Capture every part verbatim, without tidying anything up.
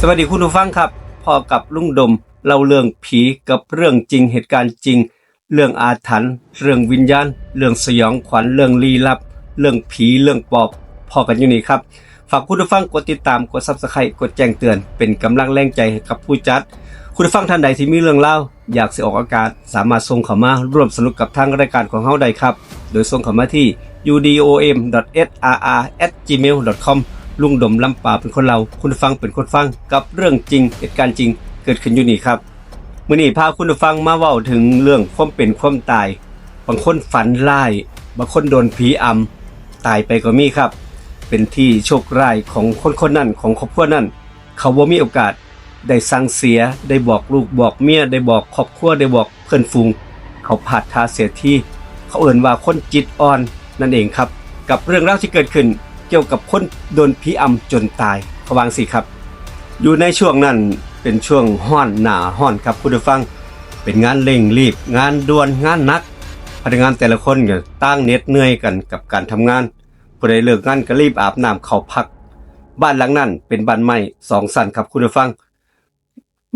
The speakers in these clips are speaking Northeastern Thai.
สวัสดีคุณผู้ฟังครับ พ้อกับลุงดม เล่าเรื่องผีกับเรื่องจริง เหตุการณ์จริง เรื่องอาถรรพ์ เรื่องวิญญาณ เรื่องสยองขวัญ เรื่องลี้ลับ เรื่องผี เรื่องปอบ พ้อกันอยู่นี่ครับ ฝากคุณผู้ฟังกดติดตาม กด Subscribe กดแจ้งเตือน เป็นกำลังแรงใจให้กับผู้จัด คุณผู้ฟังท่านใดที่มีเรื่องเล่า อยากสิออกอากาศ สามารถส่งเข้ามาร่วมสนุกกับทางรายการของเฮาได้ครับ โดยส่งเข้ามาที่ ยูดีโอเอ็ม ดอท เอสอาร์อาร์ แอท จีเมล ดอท คอม ลุงดมลำปาวเป็นคนเล่า คุณผู้ฟังเป็นคนฟัง กับเรื่องจริง เหตุการณ์จริง เกิดขึ้นอยู่นี่ครับ มื้อนี้พาคุณผู้ฟังมาเว้าถึงเรื่องความเป็นความตาย บางคนฝันร้าย บางคนโดนผีอำ ตายไปก็มีครับ เป็นที่โชคร้ายของคนคนนั้น ของครอบครัวนั้น เขาบ่มีโอกาสได้สั่งเสีย ได้บอกลูกบอกเมีย ได้บอกครอบครัว ได้บอกเพื่อนฝูง เขาพลาดท่าเสียที เขาเอิ้นว่าคนจิตอ่อนนั่นเองครับ กับเรื่องราวที่เกิดขึ้นเกี่ยวกับคนโดนผีอำจนตาย เขาว่าจั่งซี้ครับ อยู่ในช่วงนั้นเป็นช่วงร้อน หน้าร้อนครับคุณผู้ฟัง เป็นงานเร่งรีบ งานด่วน งานหนัก พนักงานแต่ละคนก็ต่างเหน็ดเหนื่อยกันกับการทำงาน ผู้ใดเลิกงานก็รีบอาบน้ำเข้าพัก บ้านหลังนั้นเป็นบ้านไม้สองชั้นครับคุณผู้ฟัง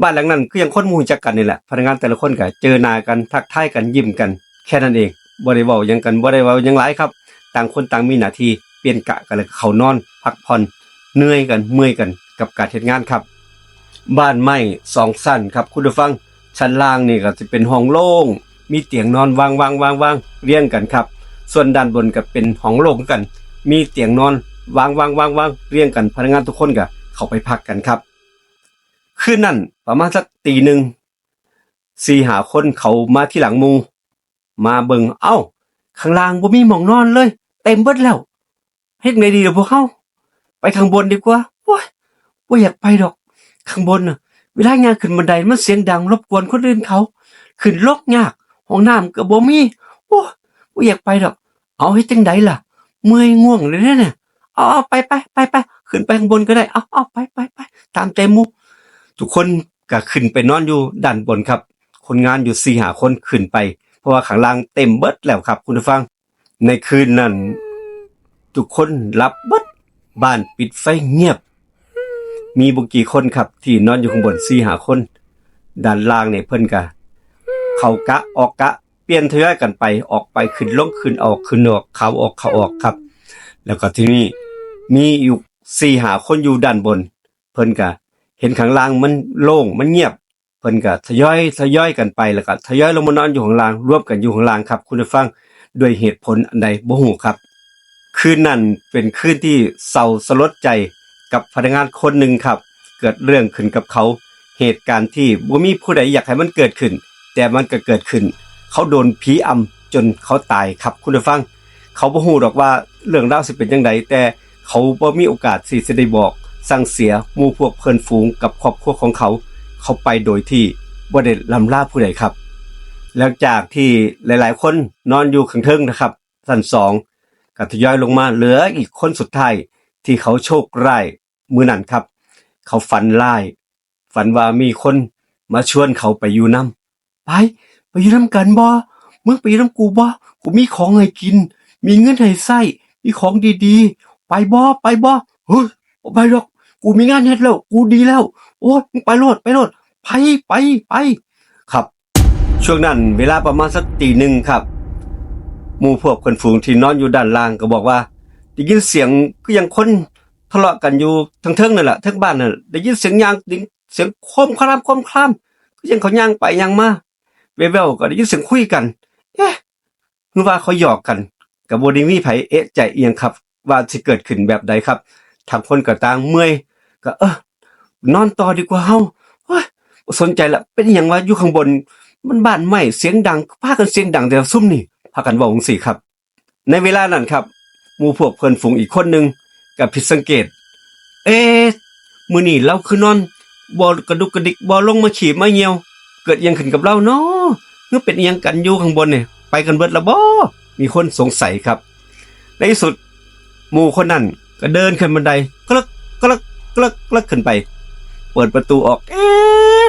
บ้านหลังนั้นคือยังคนบ่ฮู้จักกันนี่แหละ พนักงานแต่ละคนก็เจอหน้ากัน ทักทายกัน ยิ้มกัน แค่นั้นเอง บ่ได้เว้าหยังกัน บ่ได้เว้าหยังหลายครับ ต่างคนต่างมีหน้าที่ เปลี่ยนกะกันแล้วก็เข้านอน พักผ่อน เหนื่อยกัน เมื่อยกันกับการเฮ็ดงานครับ บ้านไม้สองชั้นครับคุณผู้ฟัง ชั้นล่างนี่ก็สิเป็นห้องโล่ง มีเตียงนอนวางๆๆๆ เรียงกันครับ ส่วนด้านบนก็เป็นห้องโล่งคือกัน มีเตียงนอนวางๆๆๆ เรียงกัน พนักงานทุกคนก็เข้าไปพักกันครับ คืนนั้นประมาณสักตีหนึ่ง สี่ห้าคนเขามาทีหลังหมู่ มาเบิ่ง เอ้า ข้างล่างบ่มีหม่องนอนเลย เต็มเบิดแล้ว เฮ็ดไงดีล่ะพวกเฮา ไปข้างบนดีกว่า โอ้ย บ่อยากไปดอก ข้างบนน่ะ เวลาย่างขึ้นบันไดมันเสียงดังรบกวนคนอื่นเขา ขึ้นลงยาก ห้องน้ำก็บ่มี โอ้ย บ่อยากไปดอก เอาเฮ็ดจั่งใดล่ะ เมื่อยง่วงเลยเนี่ย เอา เอา ไป ไป ไป ไป ขึ้นไปข้างบนก็ได้ เอา เอา ไป ไป ไป ตามใจหมู่ ทุกคนก็ขึ้นไปนอนอยู่ด้านบนครับ คนงานอยู่สี่ห้าคนขึ้นไป เพราะว่าข้างล่างเต็มเบิดแล้วครับคุณผู้ฟัง ในคืนนั้น ทุกคนหลับเบิด บ้านปิดไฟเงียบ มีบ่กี่คนครับ ที่นอนอยู่ข้างบนสี่ห้าคน ด้านล่างเนี่ยเพิ่นก็เข้ากะออกกะ เปลี่ยนทยอยกันไป ออกไป ขึ้นลง ขึ้นออก ขึ้นออก เข้าออก เข้าออกครับ แล้วก็ทีนี้มีอยู่สี่ห้าคนอยู่ด้านบน เพิ่นก็เห็นข้างล่างมันโล่ง มันเงียบ เพิ่นก็ทยอย ทยอยกันไป แล้วก็ทยอยลงมานอนอยู่ข้างล่าง รวมกันอยู่ข้างล่างครับคุณผู้ฟัง ด้วยเหตุผลอันใดบ่ฮู้ครับ คืนนั้นเป็นคืนที่เศร้าสลดใจกับพนักงานคนหนึ่งครับ เกิดเรื่องขึ้นกับเขา เหตุการณ์ที่บ่มีผู้ใดอยากให้มันเกิดขึ้น แต่มันก็เกิดขึ้น เขาโดนผีอำจนเขาตายครับคุณผู้ฟัง เขาบ่ฮู้ดอกว่าเรื่องราวสิเป็นจั่งใด แต่เขาบ่มีโอกาสที่สิได้บอก สั่งเสียหมู่พวกเพื่อนฝูงกับครอบครัวของเขา เขาไปโดยที่บ่ได้ร่ำลาผู้ใดครับ หลังจากที่หลายๆคนนอนอยู่ข้างเทิงนะครับ ชั้นสอง ก็ทยอยลงมา เหลืออีกคนสุดท้ายที่เขาโชคร้ายมื้อนั้นครับ เขาฝันร้าย ฝันว่ามีคนมาชวนเขาไปอยู่นำ ไป ไปอยู่นำกันบ่ มึงไปอยู่นำกูบ่ กูมีของให้กิน มีเงินให้ใช้ มีของดีๆ ไปบ่ ไปบ่ เฮ้ย บ่ไปดอก กูมีงานเฮ็ดแล้ว กูดีแล้ว โอ้ย มึงไปโลด ไปโลด ไป ไป ไป ครับ ช่วงนั้นเวลาประมาณสักตีหนึ่งครับ หมู่พวกเพื่อนฝูงที่นอนอยู่ด้านล่างก็บอกว่า ได้ยินเสียงคือยังคนทะเลาะกันอยู่เทิงๆนั่นแหละ เทิงบ้านนั่น ได้ยินเสียงย่าง เสียงโครมคราม โครมคราม คือยังเขาย่างไปย่างมา แว่วๆก็ได้ยินเสียงคุยกัน เอ๊ะ คือว่าเขาหยอกกัน ก็บ่ได้มีไผเอะใจอิหยังครับ ว่าสิเกิดขึ้นแบบใดครับ ต่างคนก็ต่างเมื่อย ก็ เออ นอนต่อดีกว่าเฮา โอ้ย บ่สนใจละ เป็นอิหยังวะ อยู่ข้างบน มันบ้านไม้ เสียงดัง พากันเสียงดังแต่ซุมนี่ พากันเว้าจั่งซี้ครับ ในเวลานั้นครับ หมู่พวกเพื่อนฝูงอีกคนหนึ่งก็ผิดสังเกต เอ๊ะ มื้อนี้ลาวคือนอนบ่กระดุกกระดิก บ่ลงมาขี้มาเยี่ยว เกิดอิหยังขึ้นกับลาวน้อ คือเป็นอิหยังกันอยู่ข้างบนนี่ ไปกันเบิดละบ่ มีคนสงสัยครับ ในที่สุด หมู่คนนั้นก็เดินขึ้นบันได กระลัก กระลัก กระลัก กระลักขึ้นไป เปิดประตูออก เอ๊ะ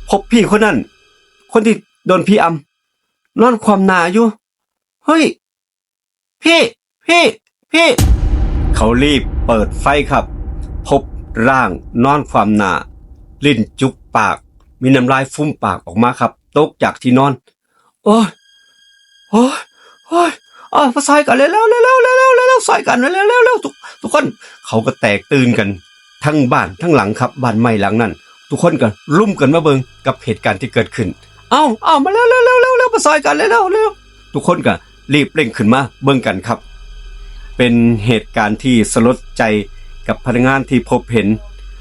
พบพี่คนนั้น คนที่โดนผีอำ นอนคว่ำหน้าอยู่ เฮ้ย พี่ พี่ พี่ เขารีบเปิดไฟครับ พบร่างนอนคว่ำหน้า ลิ้นจุกปาก มีน้ำลายฟูมปากออกมาครับ ตกจากที่นอน โอ้ย โอ้ย โอ้ย โอ้ย มาซอยกันเร็วๆ เร็วๆ เร็วๆ เร็วๆ ซอยกันเร็วๆ เร็วๆ ทุก ทุกคน เขาก็แตกตื่นกัน ทั้งบ้านทั้งหลังครับ บ้านไม้หลังนั้น ทุกคนก็ลุมกันมาเบิ่งกับเหตุการณ์ที่เกิดขึ้น เอ้า เอ้า มาเร็วๆ เร็วๆ เร็วๆ มาซอยกันเร็วๆ เร็วๆ ทุกคนก็รีบเร่งขึ้นมาเบิ่งกันครับ เป็นเหตุการณ์ที่สลดใจกับพนักงานที่พบเห็น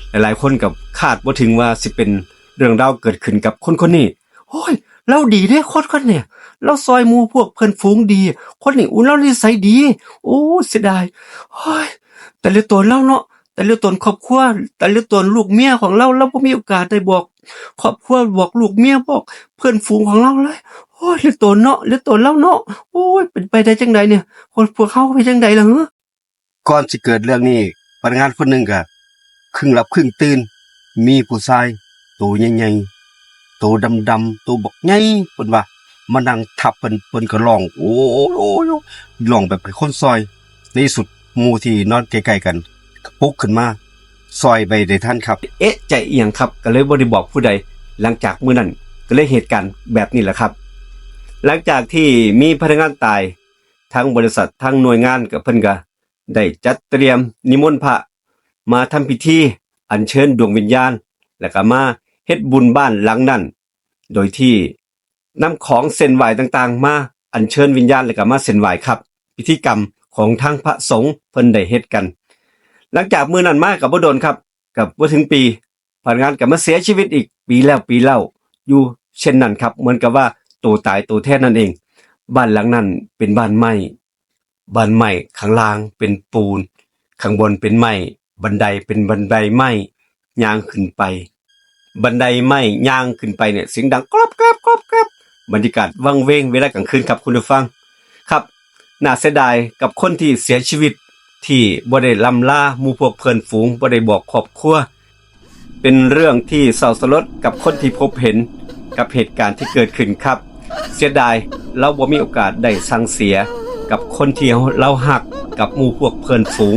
หลายๆ คนก็คาดบ่ถึงว่าสิเป็นเรื่องราวเกิดขึ้นกับคนคนนี้ โอ้ย ลาวดีเด้ คนคนเนี่ย ลาวซอยหมู่พวกเพื่อนฝูงดี คนนี้ อู้ ลาวนิสัยดี โอ้ เสียดาย โอ้ย แต่เหลือตนลาวเนาะ แต่เหลือตนครอบครัว แต่เหลือตนลูกเมียของลาว ลาวบ่มีโอกาสได้บอกครอบครัว บอกลูกเมีย บอกเพื่อนฝูงของลาวเลย โอ้ย เหลือตนเนาะ เหลือตนลาวเนาะ โอ้ย เป็นไปได้จั่งใดเนี่ย คนพวกเฮาเป็นจั่งใดล่ะหือ ก่อนสิเกิดเรื่องนี้ พนักงานคนหนึ่งก็ครึ่งหลับครึ่งตื่น มีผู้ชายโตใหญ่ๆ โตดำๆ โตบักใหญ่ เพิ่นว่า มานั่งทับเพิ่น เพิ่นก็ร้อง โอ้ย โอ้ย โอ้ย ร้องแบบให้คนซอย ในที่สุดหมู่ที่นอนใกล้ๆ กันก็ปลุกขึ้นมา ซอยไปได้ทันครับ เอ๊ะใจอีหยังครับ ก็เลยบ่ได้บอกผู้ใด หลังจากมื้อนั้นก็เลยเหตุการณ์แบบนี้แหละครับ หลังจากที่มีพนักงานตาย ทั้งบริษัท ทั้งหน่วยงานก็เพิ่นก็ได้จัดเตรียมนิมนต์พระมาทำพิธีอัญเชิญดวงวิญญาณ แล้วก็มาเฮ็ดบุญบ้านหลังนั้น โดยที่นำของเส้นไหว้ต่างๆ มาอัญเชิญวิญญาณ แล้วก็มาเส้นไหว้ครับ พิธีกรรมของทางพระสงฆ์เพิ่นได้เฮ็ดกัน หลังจากมื้อนั้นมาก็บ่โดนครับ ก็บ่ถึงปี พนักงานก็มาเสียชีวิตอีกปีแล้วปีเล่า อยู่เช่นนั้นครับ เหมือนกับว่าโตตายโตแทนนั่นเอง บ้านหลังนั้นเป็นบ้านไม้ บ้านไม้ ข้างล่างเป็นปูน ข้างบนเป็นไม้ บันไดเป็นบันไดไม้ ย่างขึ้นไป บันไดไม้ย่างขึ้นไปเนี่ย เสียงดังกรอบแกรบกรอบแกรบ บรรยากาศวังเวงเวลากลางคืนครับคุณผู้ฟัง ครับ น่าเสียดายกับคนที่เสียชีวิต ที่บ่ได้ล่ำลาหมู่พวกเพื่อนฝูง บ่ได้บอกครอบครัว เป็นเรื่องที่เศร้าสลดกับคนที่พบเห็นกับเหตุการณ์ที่เกิดขึ้นครับ เสียดายลาวบ่มีโอกาสได้สั่งเสียกับคนที่ลาวฮัก กับหมู่พวกเพื่อนฝูง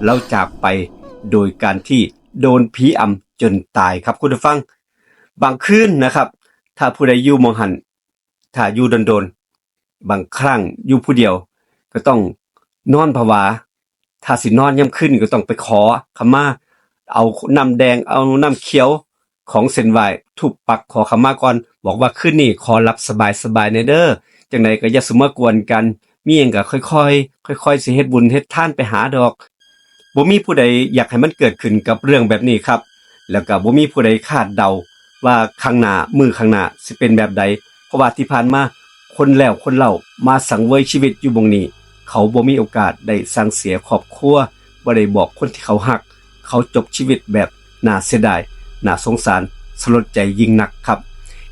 ลาวจากไปโดยการที่โดนผีอำจนตายครับคุณผู้ฟัง บางคืนนะครับ ถ้าผู้ใดอยู่หม่องหั้น ถ้าอยู่โดนๆ บางครั้งอยู่ผู้เดียวก็ต้องนอนผวา ถ้าสินอนยามคืนก็ต้องไปขอขมา เอาน้ำแดง เอาน้ำเขียว ของเส้นไหว้ ธูปปักขอขมาก่อน บอกว่าคืนนี้ขอหลับสบายๆ แหน่เด้อ จั่งใดก็อย่าสุมากวนกัน มีหยังก็ค่อยๆ ค่อยๆ สิเฮ็ดบุญเฮ็ดทานไปหาดอก บ่มีผู้ใดอยากให้มันเกิดขึ้นกับเรื่องแบบนี้ครับ แล้วก็บ่มีผู้ใดคาดเดาว่าข้างหน้า มื้อข้างหน้าสิเป็นแบบใด เพราะว่าที่ผ่านมา คนแล้วคนเล่ามาสังเวยชีวิตอยู่หม่องนี้ เขาบ่มีโอกาสได้สั่งเสียครอบครัว บ่ได้บอกคนที่เขาฮัก เขาจบชีวิตแบบน่าเสียดาย น่าสงสาร สลดใจยิ่งนักครับ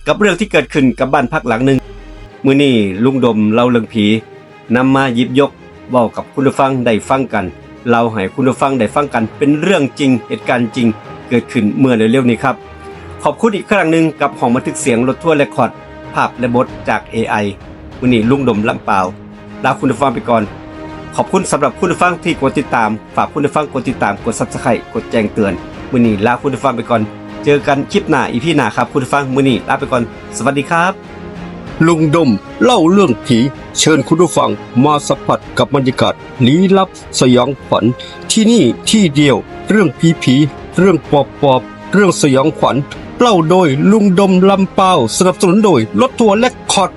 กับเรื่องที่เกิดขึ้นกับบ้านพักหลังหนึ่ง มื้อนี้ลุงดมเล่าเรื่องผี นำมาหยิบยกเว้ากับคุณผู้ฟังได้ฟังกัน เล่าให้คุณผู้ฟังได้ฟังกัน เป็นเรื่องจริง เหตุการณ์จริง เกิดขึ้นเมื่อเร็วๆ นี้ครับ ขอบคุณอีกครั้งหนึ่งกับห้องบันทึกเสียงรถทัวร์เรคคอร์ด ภาพและบทจาก เอไอ มื้อนี้ลุงดมลำปาว ลาคุณผู้ฟังไปก่อน ขอบคุณสำหรับคุณผู้ฟังที่กดติดตาม ฝากคุณผู้ฟังกดติดตาม กด Subscribe กดแจ้งเตือน มื้อนี้ลาคุณผู้ฟังไปก่อน เจอกันคลิปหน้า อีพี หน้าครับคุณผู้ฟัง มื้อนี้ลาไปก่อน สวัสดีครับ ลุงดมเล่าเรื่องผี เชิญคุณผู้ฟังมาสัมผัสกับบรรยากาศลี้ลับสยองขวัญ ที่นี่ที่เดียว เรื่องผีๆ เรื่องปอบๆ เรื่องสยองขวัญ เล่าโดยลุงดมลำปาว สนับสนุนโดยรถทัวร์เรคคอร์ด